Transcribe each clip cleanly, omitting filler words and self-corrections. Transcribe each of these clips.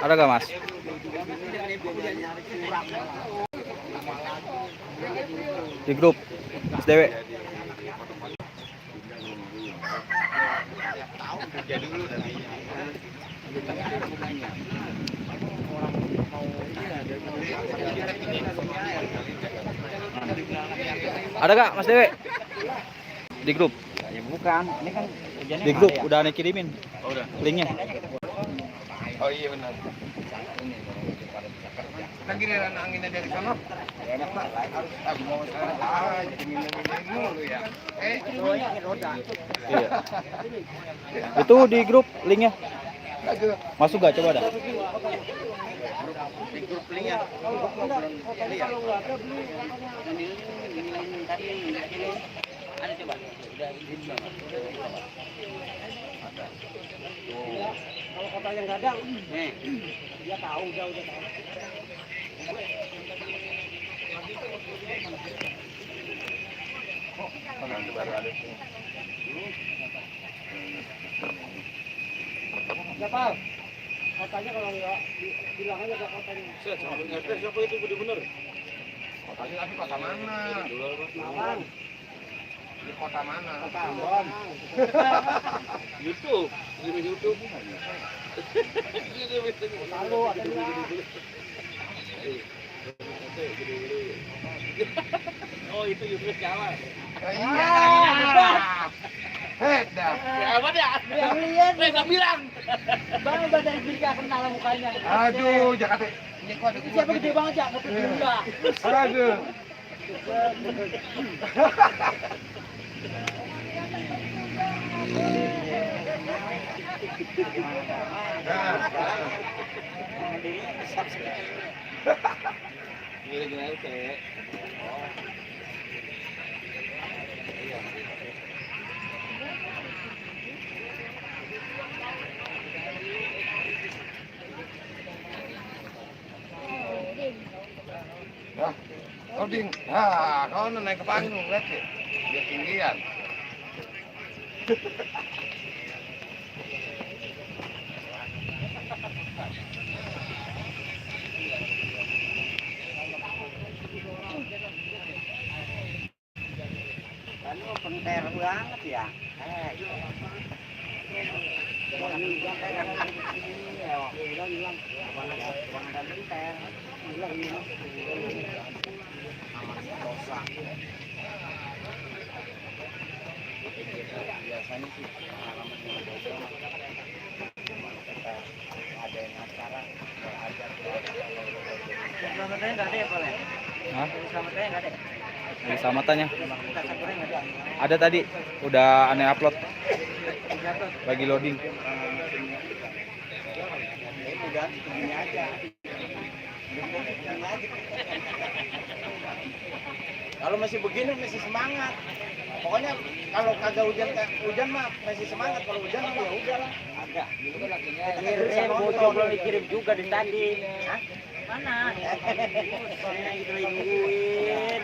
Ada gak Mas? Di grup SDW. Ada gak Mas Dewe? Di grup? Ya bukan, ini kan di grup ya? Udah aneh kirimin. Oh, udah. Linknya. Oh iya benar. Lagi anginnya dari sana. Enak Pak. Harus mau sekarang jadi minum-minum dulu ya. Iya. Itu di grup linknya. Masuk gak? Coba dah. Di grup linknya. ada coba. Kalau kota yang nggak ada, dia tahu, udah tahu. Siapa? Kotanya kalau nggak bilang aja ke kotanya. Siapa itu benar-benar? Kotanya tapi kota mana? Malang. Di kota mana? Kota Ambon. YouTube. Di YouTube. Lalu ada Oh itu YouTube Jawa. Iya. Dah. Apa ya? Yang lihat. Saya bilang. Bang badan diri gak kenal mukanya. Aduh, Jakarta. Ini kok ada Siapa gede banget ya? Kopi Bunda. Aduh. Loading. Nah, kau naik ke panggung, lihat sih. Dia tinggian. Kan penter banget ya. Biasanya sih pengalaman yang beda ada yang acara belajar. Selamatnya nggak ada ya Pak? Hah? Selamatnya nggak ada. Lagi samatannya. Selamatnya nggak ada. Ada tadi. Udah aneh upload. Lagi loading. Udah begini aja. Kalau masih begini masih semangat. Pokoknya kalau kagak hujan mah masih semangat. Kalau hujan mah ya udahlah. Agak. Kirim foto belum dikirim juga dari tadi. Hah? Mana? Soalnya itu lagi nungguin.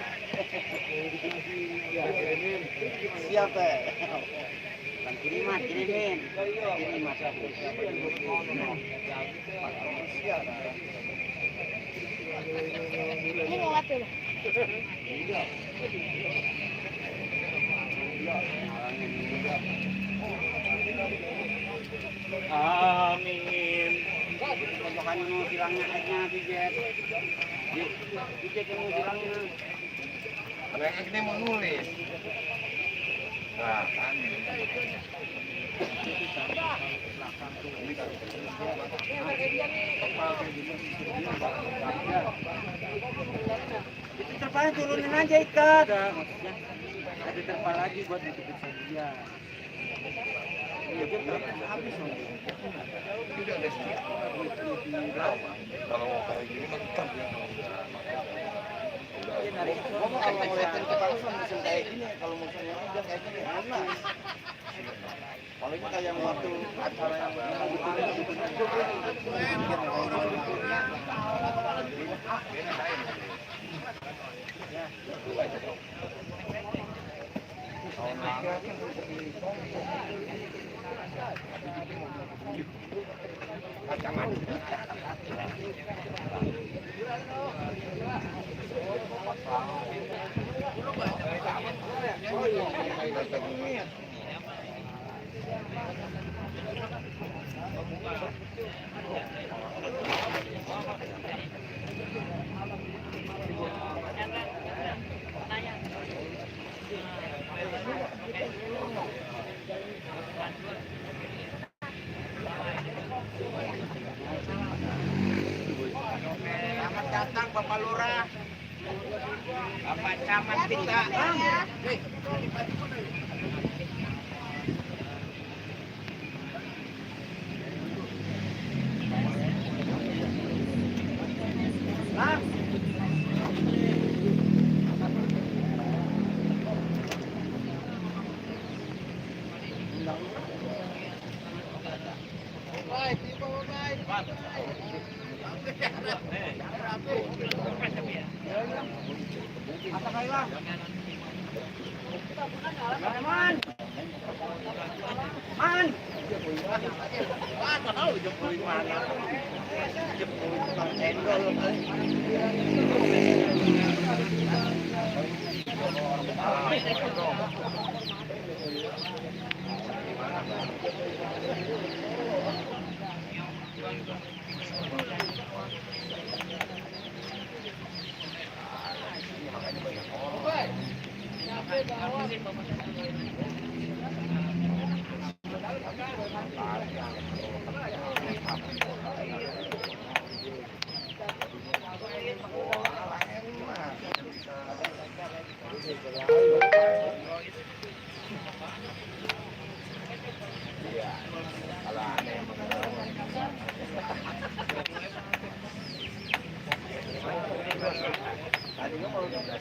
Siapa? Bang kirimin. Kirimin. Ini lewat dulu. Amin. Pokoknya mau bilangnya aja Pijet. Pijet yang mau bilangnya. Mereka ini mau nulis. Nah, kan. Itu terpalnya turunin aja ikat. Ada terpal lagi buat nutupin dia. Habis Kalau mau kayak gini kan tetap ya. kalau ngeliatin ke langsung musim kayak gini, kalau musimnya hujan kayak gini enak. Kalau ini kayak waktu acara yang datang Bapak Lurah, Bapak Camat kita. Man. Tahu Jokowi mana? Jokowi tukang cendol.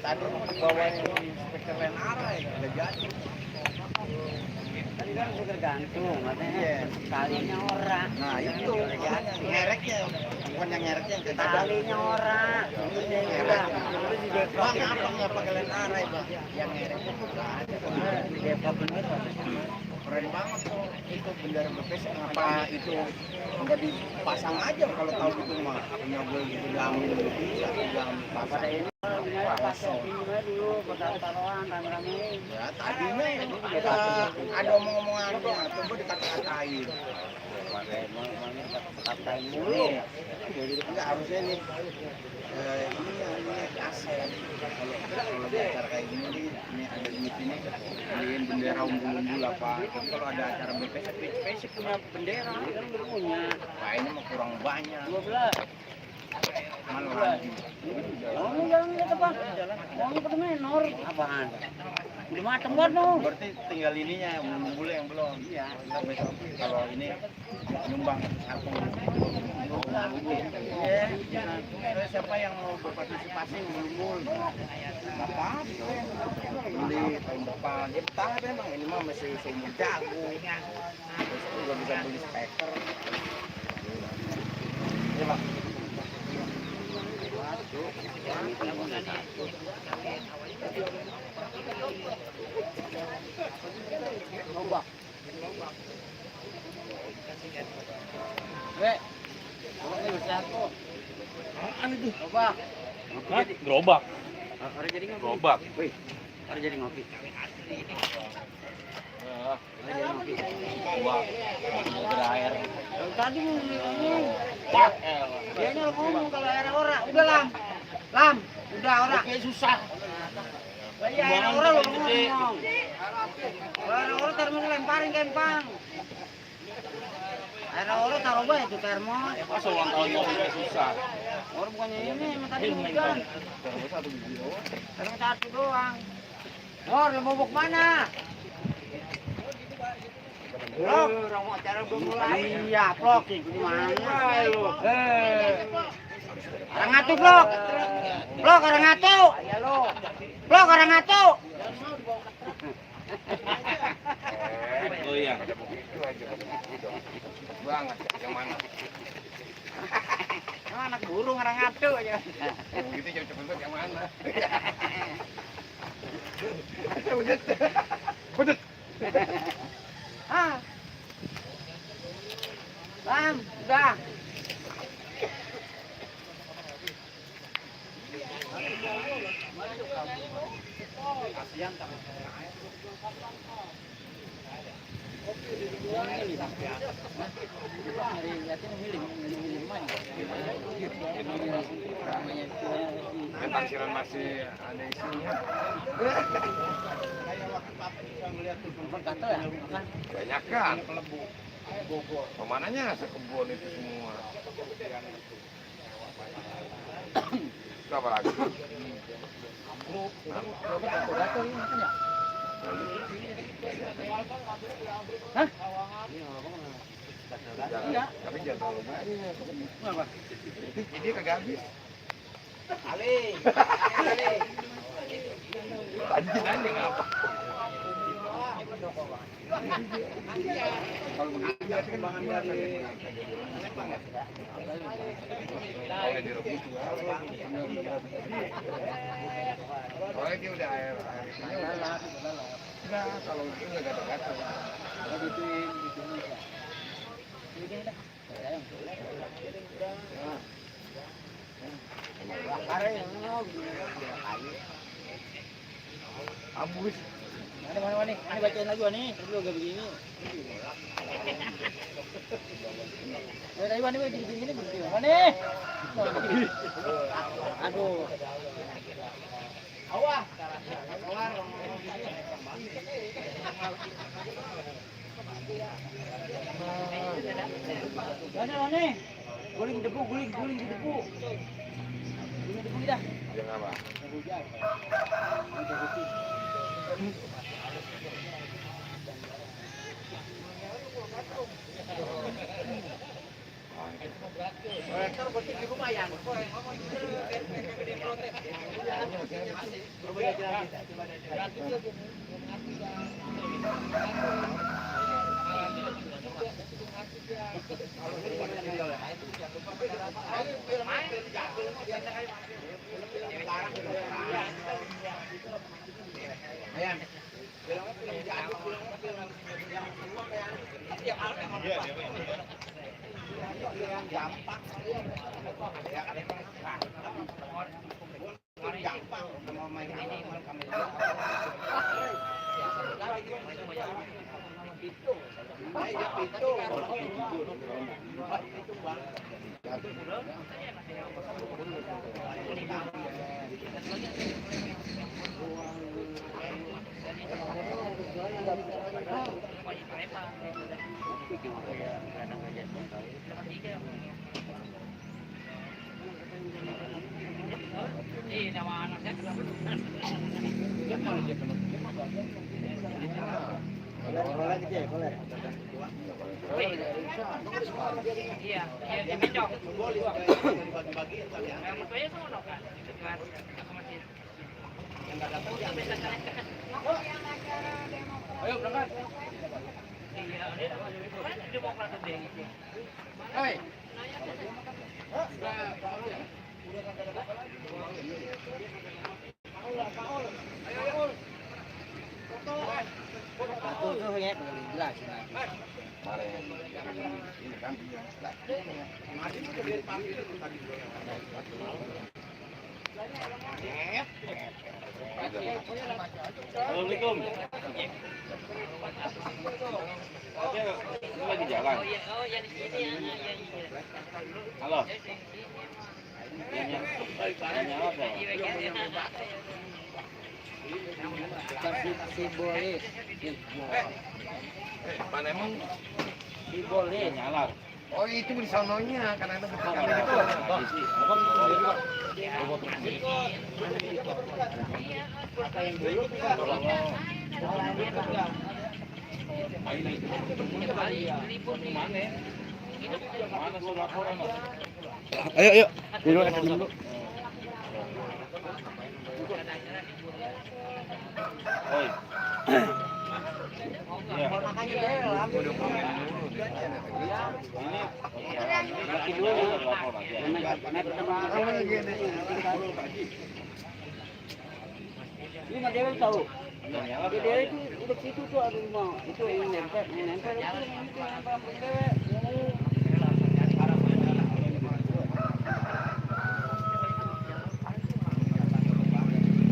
Tadi bawain speaker Lenara ya, nggak jadi. Tadi kan sudah tergantung, katanya kalinya orang. Nah itu, ngereknya, bukan yang ngereknya yang kagak. Kalinya orang. Bang, apa nggak pakai Lenara ya, Bang? Yang ngereknya Di Depok bener. keren banget tuh. Itu bendera BPS, ngapa itu nggak dipasang aja kalau tahu gitu mah. Punya gue gitu, diambil bisa, diambil Pada pasang. ini pakai ini dulu, pakai taruhan rame-rame. Ya tadinya ada omong-omongan, coba dikata-katain. Kata mulu. Enggak harusnya nih ini aset. Kalau di acara kayak gini nih, ini ada duit ini beliin bendera umbul-umbul apa. Tapi kalau ada acara BPS punya bendera. Kan belum punya. Wah ini mah kurang banyak. 12. Mana lagi? Oh, jalan lihat apa? Mau ke menor. Apaan? Udah mateng banget no. Berarti tinggal ininya umbul-umbulnya yang belum. Iya. Besok kalau ini nyumbang sarung. Iya. Siapa yang mau berpartisipasi umbul-umbul? Apa? Beli tahun depan. Ya betah memang ini mah masih seumur jago. Besok juga bisa beli speaker. Ya Pak. Coba. Anu tuh? Coba. Hah? Gerobak. Hari jadi ngopi. Gerobak. Wih. Hari jadi ngopi. Hari jadi ngopi. Wah. Berair. Tadi ini. Dia ngomong kalau air ora, udah lam. Lam, udah ora. Oke, susah. Iya, air ora lo ngomong. Air ora termos lemparin ke empang. Air ora taruh bae itu termos. Masa ulang tahunnya udah susah. Orang bukannya ini, emang tadi hujan. Termos satu doang. Nor, lu mau mana? Blok, orang mau acara belum mulai. Iya, blok gimana lu? Orang ngatu blok. Blok orang ngatu. Blok orang ngatu. Oh iya. Banget, yang mana? Emang anak burung orang ngatu aja. Gitu cepet-cepet yang mana? Budut. Ah. Lam, udah. Kasihan tak. Penghasilan masih ada isinya. Banyak kan? Pemananya sekebun itu semua. Itu apa lagi? Hah? Jangan, tapi jangan terlalu banyak. Jadi kagak habis. Ali. Anjing apa? Kalau begitu biasa kan bahan dari direbus. Soalnya dia udah air isinya udah lalap. Enggak, kalau itu nggak gatal-gatal. Ambus. Mana nih? Ini bacain lagi nih. Tadi juga begini. Tadi Wani begini begini. Wani. Aduh. Awah. Wani. Guling debu. Guling debu dah. Jangan apa? Iya, dia mencok. Yang mutuanya sama kan? Ayo berangkat. Iya, Demokrat gede. Hei. Tuh ya, jelas. Ini kan. Assalamualaikum. Ini lagi jalan. Oh ya di sini ya. Halo. Nanya apa? Simbolis. Mana emang? Simbolis. Nyala. Oh itu di sononya karena ada kami gitu. Mana surat laporan? Ayo. Dulu. Oi. Ya. Ini dulu laporan ya. Ini mah Dewi tahu. Nyala. Dewi itu udah situ tuh ada rumah. Itu yang nempel itu nempel Dewi.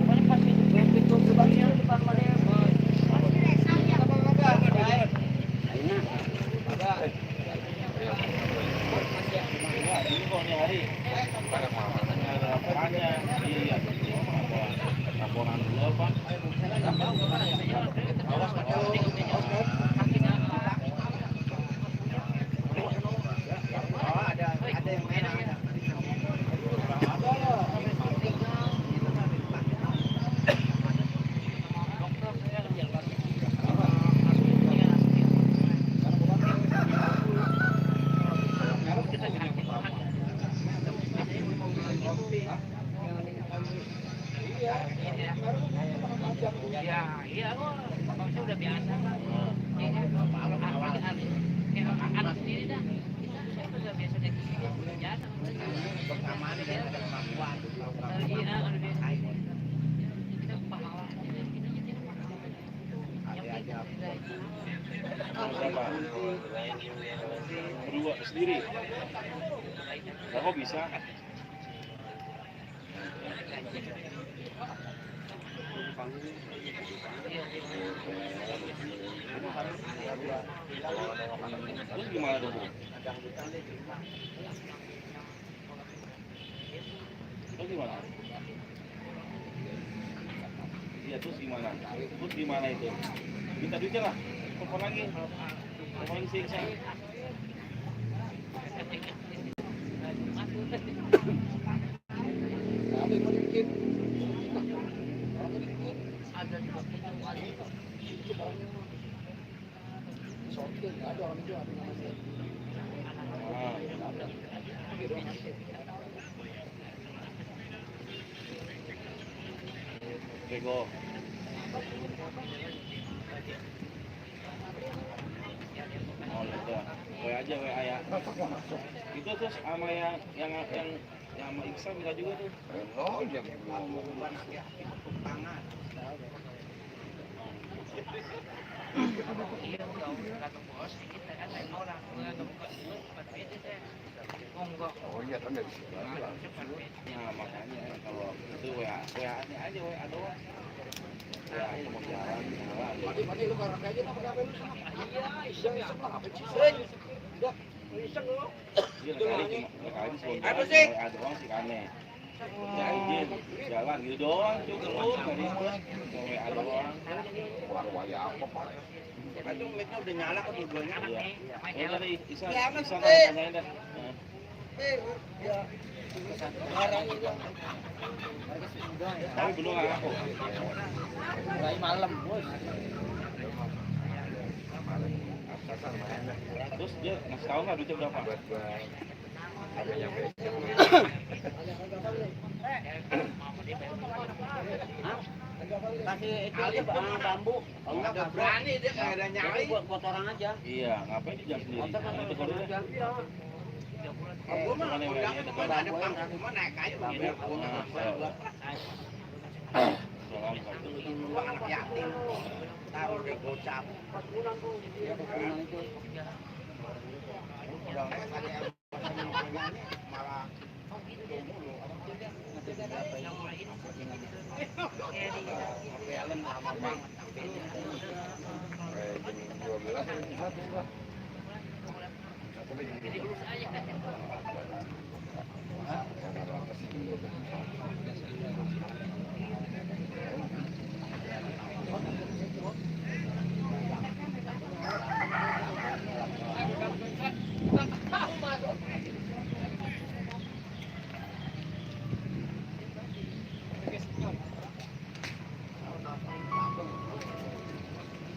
Pokoknya pas pintu gerbangnya depan mana Ini kok nih hari. Ada laporannya di laporan dulu apa? Siapa? Berdua sendiri. Lah kok bisa? Terus gimana tuh, Bu? Terus gimana? Iya, terus gimana? Terus gimana itu? Minta duitnya lah. Telepon lagi. Telepon lagi siksa. Bego. Oh, gitu. WA aja, WA ya. Itu terus sama yang sama Iksan enggak juga tuh. Oh, ya belum. Oh iya kan dari sini. Nah, makanya kalau itu WA aja WA doang. WA aja mau jalan. Mati lu karena aja apa gawe lu sama. Iya, iseng lah apa sih? Udah, iseng lu. Dia kali sebelum jalan WA doang sih aneh. Ya izin jalan gitu doang cukup tadi WA doang. Kurang wali apa, Pak? Itu mic-nya udah nyala kok dua-duanya. Iya. Oh dari Isa tanyain dah. Tapi belum aku. Mulai malam, Bos. Terus dia ngasih tahu nggak duitnya berapa? Kasih itu aja bambu. Enggak berani dia kayak ada nyali. Buat kotoran aja. Iya, ngapain dia jam sendiri? Kotor kan Itu kotoran kalau aja. Gua mah undangan kemana ada panggung cuma naik kayu biar gua anak yatim. Taruh di gocap. Malah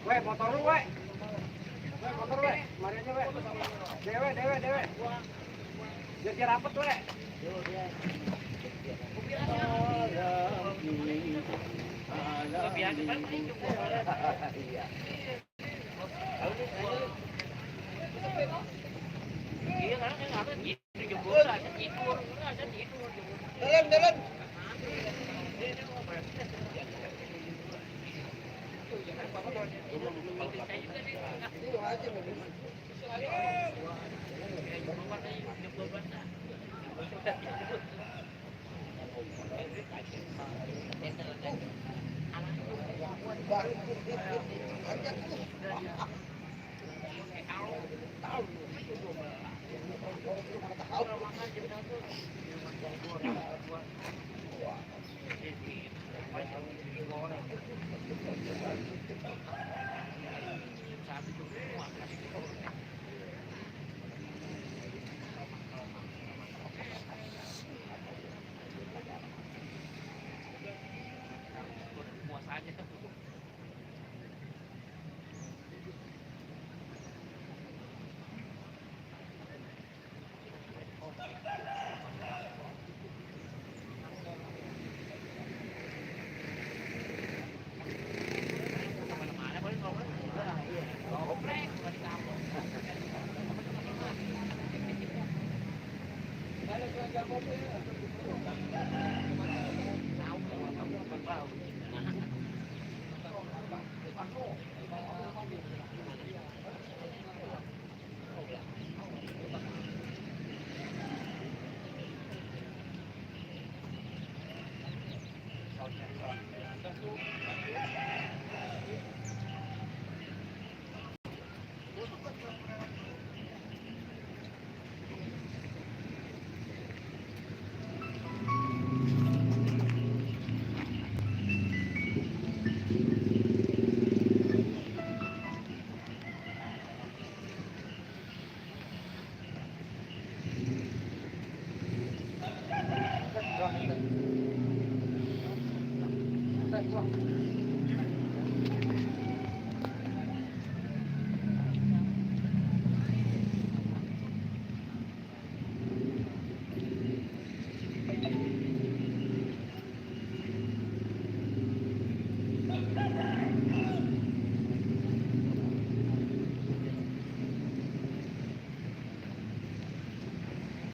Weh, motor lu, weh. Weh, motor, weh. Mari aja, weh. Dewe. Biar rapet, weh. Jalan.